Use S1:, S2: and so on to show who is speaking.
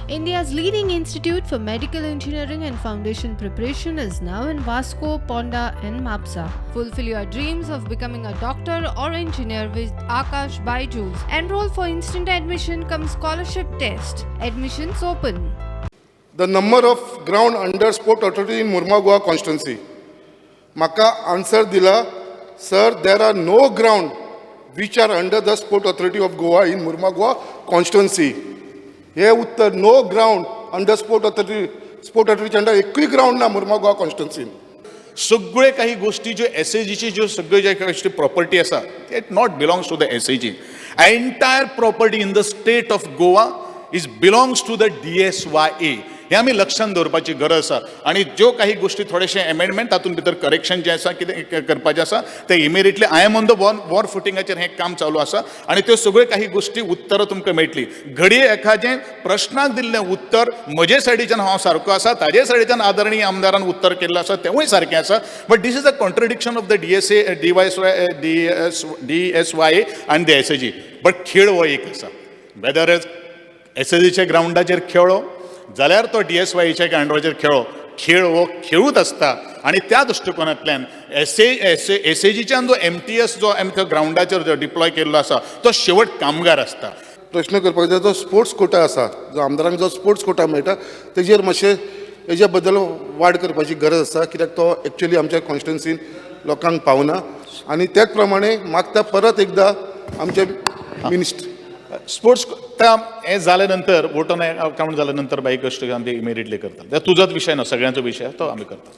S1: India's leading institute for medical engineering and foundation preparation is now in Vasco, Ponda, and Mapsa. Fulfill your dreams of becoming a doctor or engineer with Akash Byju's. Enroll for instant admission cum scholarship test. Admissions open.
S2: The number of ground under sport authority in Mormugao constituency. म्हाका answer दिला, "Sir, there are no ground which are under the Sport Authority of Goa in Mormugao constituency." हे उत्तर, no ground under sport authority, sport ऑथॉरिटीच्या under एकूय ground ना मुर्मागोवा कॉन्स्टिट्युन्सीन.
S3: सगळे काही गोष्टी ज्यो एसएजीची, ज्यो सगळ्यो ज्यो गोष्टी प्रॉपर्टी आसा, it not belongs to the SAG. Entire property in the state of Goa is belongs to the DSYA. हें आमी लक्षांत दवरपाची गरज आसा. आनी ज्यो काही गोष्टी थोडेशे एमेंडमेंट, तातूंत भितर करेक्शन जें आसा, कितें करपाचें आसा, तें immediately I am on the war फुटिंगाचेर हें काम चालू आसा आनी त्यो सगळ्यो काही गोष्टी उत्तरां तुमकां मेळटली. घडये एखादें प्रश्नाक दिल्लें उत्तर म्हजे सायडीच्यान हांव सारको आसा, ताजे सायडीच्यान आदरणीय आमदारान उत्तर केल्लें आसा तेंवूय सारकें आसा, but this is a contradiction of the DSA DYS DS DSYA आनी the SAG. But खेळ हो एक आसा. वेदर एस एजीच्या ग्रावंडाचेर खेळ्ळो जाल्यार तो डीएसवायच्या ग्रावंडाचेर खेळ्ळो, खेळ हो खेळूच आसता. आनी त्या दृश्टिकोनांतल्यान एस ए एस एजीच्यान जो एमटीएस जो आमच्या ग्रावंडाचेर जो डिप्लॉय केल्लो आसा, तो शेवट कामगार आसता.
S2: प्रश्न करपाक जाय, जो स्पोर्ट्स कोटा आसा, जो आमदारांक जो स्पोर्ट्स कोटा मेळटा, तेजेर मातशें हेज्या बद्दल वाड करपाची गरज आसा, कित्याक तो एक्चुअली आमच्या कॉन्स्टिट्युन्सीन लोकांक पावना. आनी त्याच प्रमाणे मागता परत एकदां आमचे मिनिस्टर
S3: स्पोर्ट्स त्या हें जाल्या नंतर, वोट ऑन अकाउंट जाल्या नंतर बाई कश्ट आमी इमिडिएटली करता. तुजोच विशय ना, सगळ्यांचो विशय, तो आमी करता.